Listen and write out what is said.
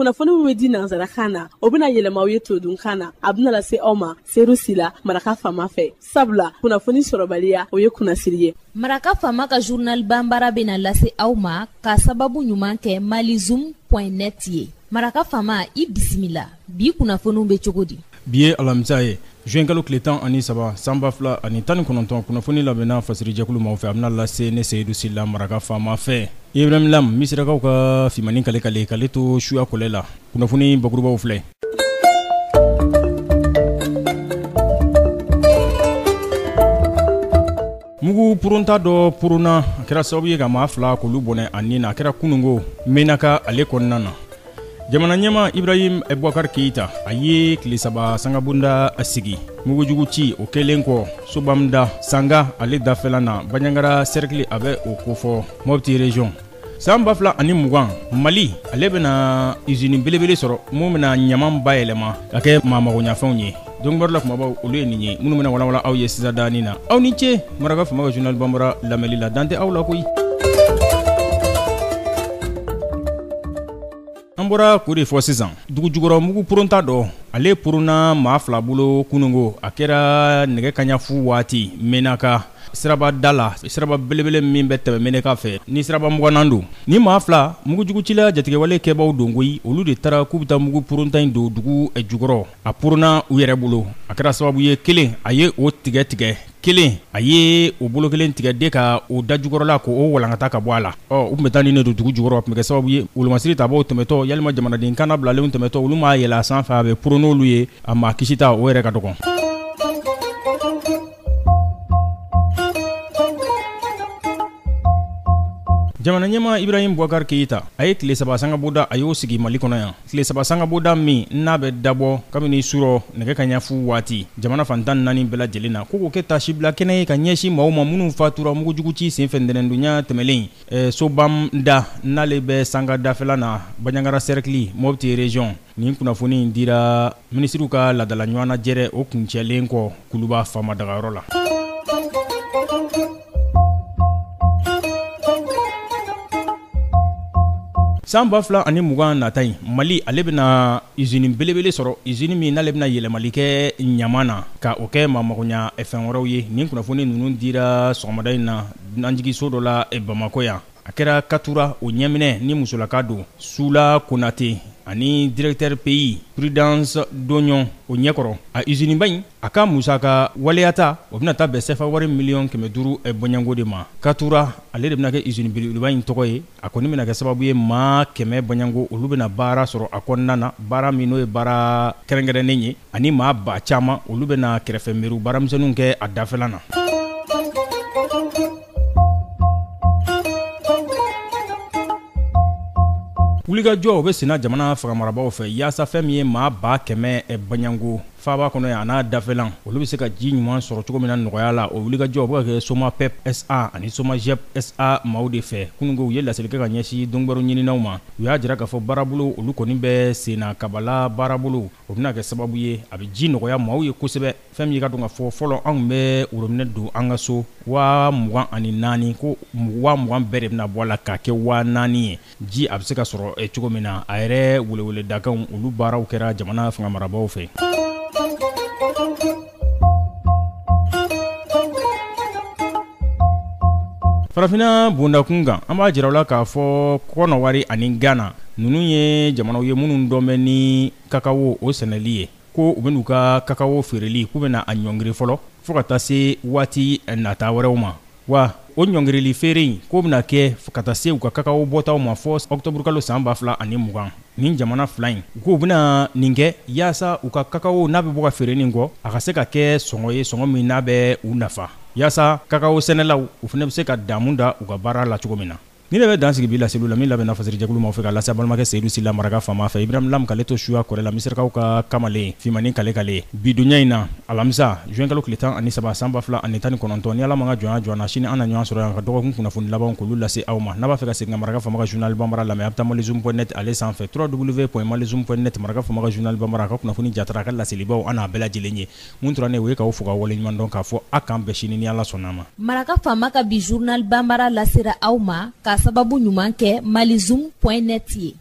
Kunnafoni min bɛ di nansarakan na, o bɛna yɛlɛma aw ye todunkan na. A bɛna lase aw ma Seyidu Sila, Maraka Faama fɛ. Sabula kunnafoni sɔrɔbaliya, o ye kunnasiri ye. Maraka Faama ka journal banbara bɛna lase aw ma ka sababu ɲuman kɛ malizoom.net ye. Maraka Faama, i bisimila. Bi kunnafoniw bɛ cogo di? Bi ye alamisa ye, juin kalo tile 13, san 2019. Kunnafoni labɛnna fasirijɛkulu maaw fɛ, a bɛna lase ne Seyidu Sila, Maraka Faama fɛ. Ibrahim Lam, Misirakaw ka fimani kale kale k'ale to suya kɔlɛ la. Kunnafoni bakurubaw filɛ. Mugu poronta dɔ poronna, a kɛra sababu ye ka maa 2 k'olu bɔnɛ a ni na. A kɛra kunungo Menaka ale kɔnɔna na. Jamana ɲɛmaa Ibrahim Boubacar Keïta, a ye tile 3 sangabonda sigi mugujugu ci o kɛlen kɔ Sobamda Sanga ale dafɛla na, Bandiagara cercle a bɛ o kofɔ Mopti région. San 2020, Mali ale bɛna usine belebele sɔrɔ mun bɛna ɲaman bayɛlɛma ka kɛ maa magoɲafɛnw ye. Donkibaru la kumabaw, olu ye nin ye minnu bɛna walawala aw ye sisan daani na. Aw ni ce Maraka Faama ka journal banbara lamɛnli la, dan tɛ aw la koyi. An bɔra k'o de fɔ sisan. Dugujukɔrɔ mugu poronta dɔ, ale poronna maa 2 bolo kunungo. A kɛra nɛgɛ kaɲa fu waati Menaka siraba da la, siraba belebele min bɛ tɛmɛ Menaka fɛ ni siraba 20nan don. Ni maa 2 mugujugucila jatigɛwale kɛbaw don koyi, olu de taara k'u bɛ taa mugu poronta in don dugu jukɔrɔ. A poronna u yɛrɛ bolo, a kɛra sababu ye kelen a ye o tigɛ tigɛ, kelen a ye o bolo kelen tigɛ de ka o da jukɔrɔla k'o walankata ka bɔ a la. Ɔ, u tun bɛ taa ni ne don dugu jukɔrɔ, a tun bɛ kɛ sababu ye wolomasiri tabaw tɛmɛtɔ, yalima jamanaden kana bilalenw tɛmɛtɔ, olu m'a yɛlɛ a sanfɛ, a bɛ poron n'olu ye, a maa kisita o yɛrɛ ka dɔgɔn. Jamana ɲɛmaa Ibrahim Boubacar Keïta, a ye tile 3 sangabonda, a y'o sigi Mali kɔnɔ yan. Tile 3 sangabonda min n'a bɛ dabɔ kabini surɔ nɛgɛ kaɲa fu waati jamana fan 14 bɛɛ lajɛlen na, ko k'o kɛ taasibila kɛnɛ ye ka ɲɛsin maaw ma minnu fatura mugujugu ci senfɛ ntɛnɛndonya tɛmɛlen Sobamda n'ale bɛ Sanga dafɛla na, Bandiagara cercle, Mopti région. Nin kunnafoni in dira minisiriw ka laadala ɲɔgɔnnajɛrɛ o kuncɛlen kɔ Kuluba faama dagayɔrɔ la. San 2020 nata in, Mali ale bɛna usine belebele sɔrɔ, usine min n'ale bɛna yɛlɛmali kɛ ɲaman na ka o kɛ maa magoɲa fɛn wɛrɛw ye. Nin kunnafoni ninnu dira sɔgɔmada in na dunanjiginso dɔ la Bamakɔ yan. A kɛra Katura o ɲɛminɛ ni musolaka don, Sula Konate, ani directeur pays Prudence Dognon o ɲɛkɔrɔ. A usine ba in, a ka musaka waleyata, o bɛna taa bɛn sefa wari miliyɔn 500 bɔɲɔgɔnko de ma. Katura ale de bɛna kɛ usine belebeleba in tɔgɔ ye. A kɔni bɛna kɛ sababu ye maa 100 bɔɲɔgɔnko, olu bɛna baara sɔrɔ a kɔnɔna na, baara min n'o ye baara kɛrɛnkɛrɛnnen ye, ani maa ba caman olu bɛna kɛrɛfɛ meriw baaramisɛnninw kɛ a dafɛla na. Wulikajɔ o bɛ senna jamana fanga marabaaw fɛ yaasa fɛn min ye maa 100 000 bɔɲɔgɔnko faaba kɔnɔ yan a n'a dafɛlan, olu bɛ se ka ji ɲuman sɔrɔ cogo min na nɔgɔya la. O wulikajɔ o bɛ ka kɛ Somapep SA ani Somagep SA maaw de fɛ. Kununko u ye laseli kɛ ka ɲɛsin donkibaru ɲininaw ma. U y'a jira k'a fɔ baarabolo olu kɔni bɛ senna kabala baarabolo, o bɛna kɛ sababu ye a bɛ ji nɔgɔya maaw ye kosɛbɛ. Fɛn min ye ka dɔn k'a fɔ fɔlɔ anw bɛ robinet don an ka so 24,000, ko 20,000 bɛɛ de bɛna bɔ a la k'a kɛ 4,000 ye. Ji a bɛ se ka sɔrɔ cogo min na, a yɛrɛ weleweledakanw olu baaraw kɛra jamana fanga marabaaw fɛ. Farafinna bondakun kan, an b'a jira aw la k'a fɔ Kɔnɔwari ani Gana ninnu ye jamanaw ye minnu dɔn bɛ ni kakawo o sɛnɛli ye, ko u bɛn'u ka kakawo feereli k'u bɛna a ɲɔngiri fɔlɔ fo ka taa se waati nata wɛrɛw ma. Wa o ɲɔngirili feere in k'o bɛna kɛ ka taa se u ka kakawo bɔtaw ma fɔ ɔkutɔburukalo san 2020. Nin jamana fila in, u k'u bɛna nin kɛ yaasa u ka kakawo n'a bɛ bɔ ka feere nin kɔ, a ka se ka kɛ sɔngɔ ye, sɔngɔ min n'a bɛ u nafa, yaasa kakawo sɛnɛlaw u fana bɛ se ka damu da u ka baara la cogo min na. Nin de bɛ dan sigi bi laseliw la min labɛnna fasirijɛkulu maaw fɛ ka lase balimakɛ Seyidu Sila Maraka faama fɛ. Ibrahim Lam k'ale to suya kɔrɛ la, Misirakaw ka kamalen finmannin kale kale. Bi donya in na, alamisa juin kalo tile 13 san 2019, ni Ala m'an ka jɔnya jɔ an na, sini an na ɲɔgɔn sɔrɔ yan ka dɔgɔkun kunnafoni labanw k'olu lase aw ma. N'a b'a fɛ ka segin ka Maraka faama ka journal banbara lamɛn, a bɛ taa malizoom point net ale sanfɛ, www.malizoom.net. Maraka faama ka journal banbara, a ka kunnafoni jatara, a ka laselibaw, an n'a bɛɛ lajɛlen ye. Mun tora ne o ye k'aw fo k'aw waleɲuman dɔn k'a fɔ a k'an bɛn sini ni Ala sɔnna a ma. Maraka faama ka bi journal banbara lasera aw ma k'a sababu ɲuman kɛ malizoom point net ye.